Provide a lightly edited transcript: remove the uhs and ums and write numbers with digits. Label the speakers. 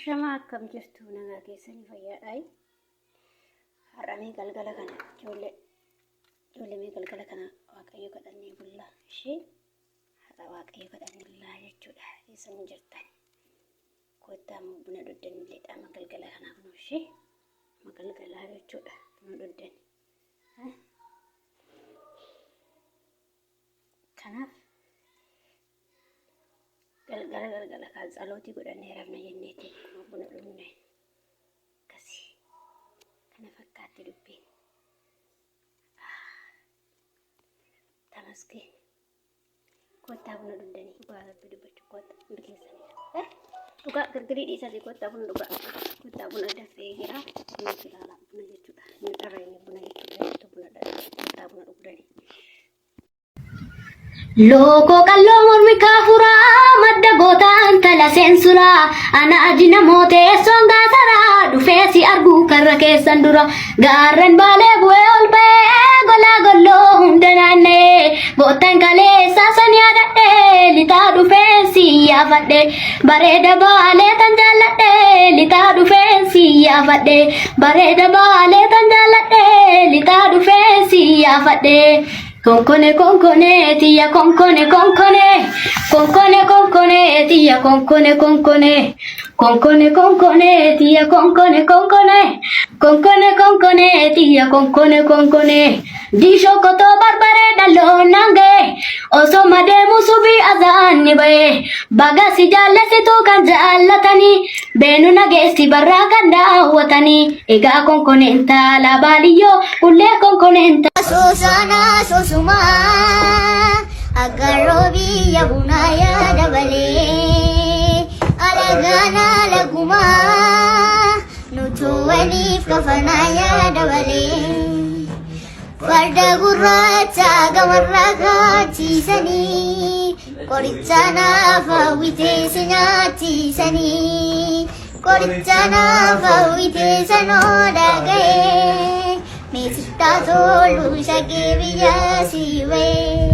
Speaker 1: Ashamaa akkam jirtu nagaa keessanii fayyaadhaa. Har'a mee galgala kana ijoollee ijoollee mee galgala kana waaqayyo kadhannee bullaa ishee har'a waaqayyo kadhannee bullaa jechuudha. Eessa nu jirtan? Kottaa immoo buna dhugdanillee dhama galgala kanaaf nu ishee galgalaa jechuudha buna dhugdan. Kanaaf galgala galgala kan tsalootii godhannee rafna jenneeti akkuma buna dhugne akkasii kana fakkaatti dubbiin. Tamasgeen kottaa buna dhugdanii dhugaa rabbi dubbachuu kottaa hundi keessanii. Dhugaa girgirii dhiisanii kottaa buna dhugaa kottaa buna dafee jira buna ilaala buna jechuudha. Inni dharra inni buna jechuudha buna dharra kottaa buna dhugdanii.
Speaker 2: Lookoo qalloo mormi kaafuraa madda gootaan tala seensuraa ana ajina mooteessoon gaasaraa dhufee si arguu karra keessan dura gaarren baalee bu'ee ol ba'ee golaa golloo hunda naanna'ee goottan kaleessaa san yaadadhee lixaa dhufee si yaafadhe bareeda baalee tan jaalladhe lixaa dhufee si yaafadhe bareeda baalee tan jaalladhe lixaa dhufee si yaafadhe. Konkone konkone tiyya konkone konkone konkone konkone tiyya konkone konkone konkone konkone tiyya konkone konkone konkone konkone tiyya konkone konkone diishoo kotoo barbaree dhaloon naan ga'e osoo madeemu subii azaan ni ba'e baga si jaallessituu kan jaallatanii beenu nageessi barraa kan daawwatanii egaa konkoneen taala baaliyyoo ullee konkoneen
Speaker 3: Soosana soosumaa agarroo biyya bunaa yaada balee alagaan alagumaa nutu waliif kafanaa yaada balee farda gurraacha gamarraa kaachiisanii qoricha naaf hawwitee si nyaachiisanii qoricha naaf hawwitee sanoo dhaga'ee. Meesittaa tolu shagee biyya si ba'ee.